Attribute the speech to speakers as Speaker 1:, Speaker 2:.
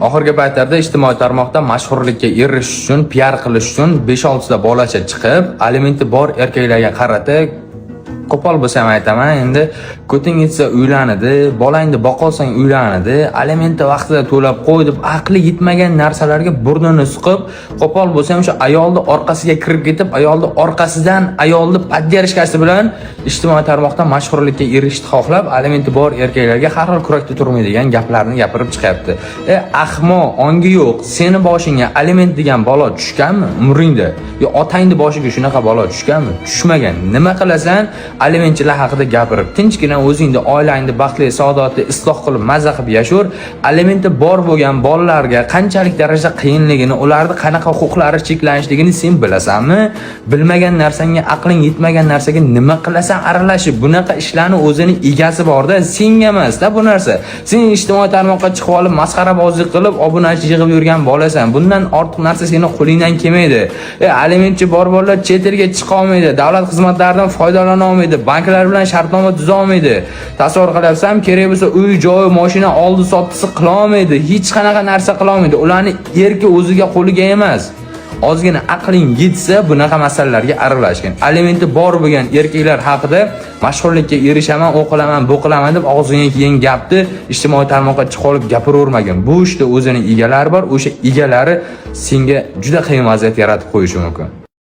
Speaker 1: Oxirgi paytlarda ijtimoiy tarmoqda mashhurlikka erishish uchun, piar qilish uchun 5-6 ta bolacha chiqib, alimenti bor erkaklarga qarata, qo'pol bo'lsa ham aytaman, endi ko'ting yetsa uylanadi, bolangni boqolsang uylanadi, alimentni vaqtida to'lab qo'y deb aqli yetmagan narsalarga burnini suqib, qo'pol bo'lsa ham o'sha ayolni orqasiga kirib ketib, ayolni orqasidan, ayolni поддержка si bilan ijtimoiy tarmoqda mashhurlikka erishishni xohlab, alimenti bor erkaklarga har xil kurakda turmaydigan gaplarni gapirib chiqyapti. E, ahmoq, ongi yo'q, seni boshingga aliment degan balo tushganmi umringda? Yo otangni boshiga shunaqa balo tushganmi? Tushmagan. Nima qilasan alimentchilar haqida gapirib? Tinchgina o'zingni oilangni baxtli, saodatli, isloh qilib, maza qilib yashaver. Alimenti bor bo'lgan bolalarga qanchalik darajada qiyinligini, ularni qanaqa huquqlari cheklanishligini sen bilasanmi? Bilmagan narsangga, aqling yetmagan narsaga nima qilasan aralashib? Bunaqa ishlarni o'zini egasi borda, senga emasda bu narsa. Sen ijtimoiy tarmoqqa chiqib olib, masxarabozlik qilib, obunachi yig'ib yurgan bolasan. Bundan ortiq narsa seni qo'lingdan kelmaydi. E, alimentchi bor bolalar chet elga chiqa olmaydi, davlat xizmatlaridan foydalana olmaydi, banklar bilan shartnoma tuza olmaydi. Tasavvur qilyapsanmi? Kerak bo'lsa uy, joy, mashina oldi sotdisi qila olmaydi, hech qanaqa narsa qila olmaydi. Ularni erki o'ziga, qo'liga emas. Ozgina aqling yetsa, bunaqa masalalarga aralashgin. Alimenti bor bo'lgan erkaklar haqida mashhurlikka erishaman, u qilaman, bu qilaman deb og'zingga kelgan gapni ijtimoiy tarmoqqa chiqib olib gapiravermagin. Bu ishda o'zini egalari bor, o'sha egalari senga juda qiyin vaziyat yaratib qo'yishi mumkin.